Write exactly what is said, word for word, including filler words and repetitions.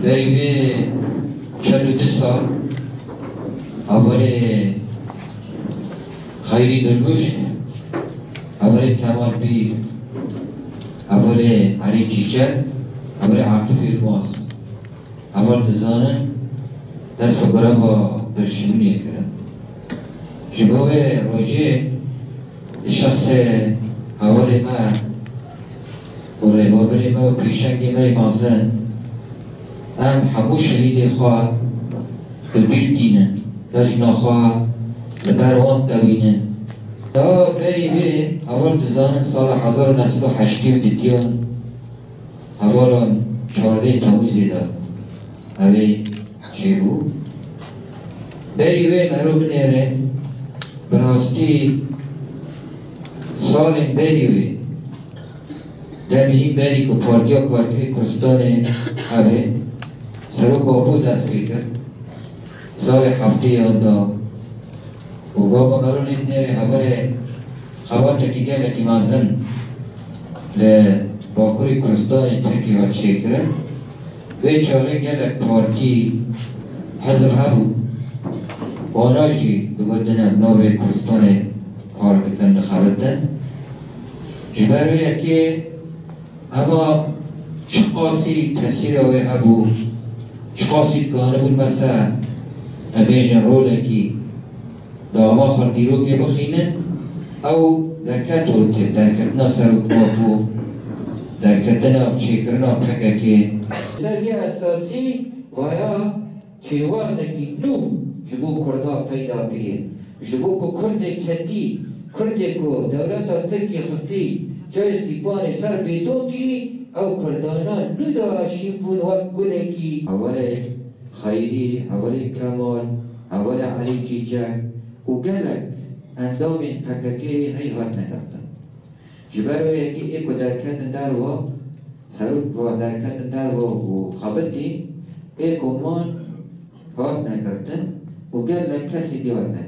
Berî vê çel û du sal hevalê Xeyrî Durmuş, hevalê Kemal Pîr, hevalê Erî Çîçek, hevalê Akif Yilmaz, heval dizanin dest bi greva birçîbûnê kirin. Ji bo vê rojê di şexsê hevalê me û rêvebirê me û pêşengê me yê mezin, em hemû şehîdê xwe bi bîr tînin, bejna xwe li ber wan tewînin. Ya berî vê heval dizanin sala hezar û neh sed û heştê û dudiyan hevalan çardeh Temûzê de evê çêbû. Berî wê mero binêre, bi rastî salên berî wê, demê hîn berî ku Partiya Karkerê Kurdistanê evê Serok Apo dest pê kir, salê heftêyan de û gava mero lê dinêre hevalê xebatekî gelekî mezin li Bakurê Kurdistanê Tirkiyê hat çêkirin. Vê çaxê gelek partî, hizb hebû. Wana jî digotin em navê Kurdistanê kar dikin, dixebitin. Ji ber wê yekê hema çiqasî tesîra wê hebû, çiqasî dikanibûn mesela, em bêjin rolekî dama xwe dîrokê bixînin, ew derket ortê, derketina Serok Apo, derketina çêkirina P K K. Ser vê esasî vaya şêwazekî nû ji bo Kurda peyda kiriye. Ji bo ku Kurdê ketî, Kurdê ku dewleta Tirkî xistî cayê sîpanê ser bêton kirî, ew Kurdana nû de şîn bûn wek gulekî. Hevalê Xeyrî, hevalê Kemal, hevalê Elî Çîçek û gelek endamên P K K'ê hey hatine girtin. Ji ber wê yekê ê ku derketin derva, serok va derketin derva û xebitî, ê ku man hatine girtin û gelek kesî dî hatine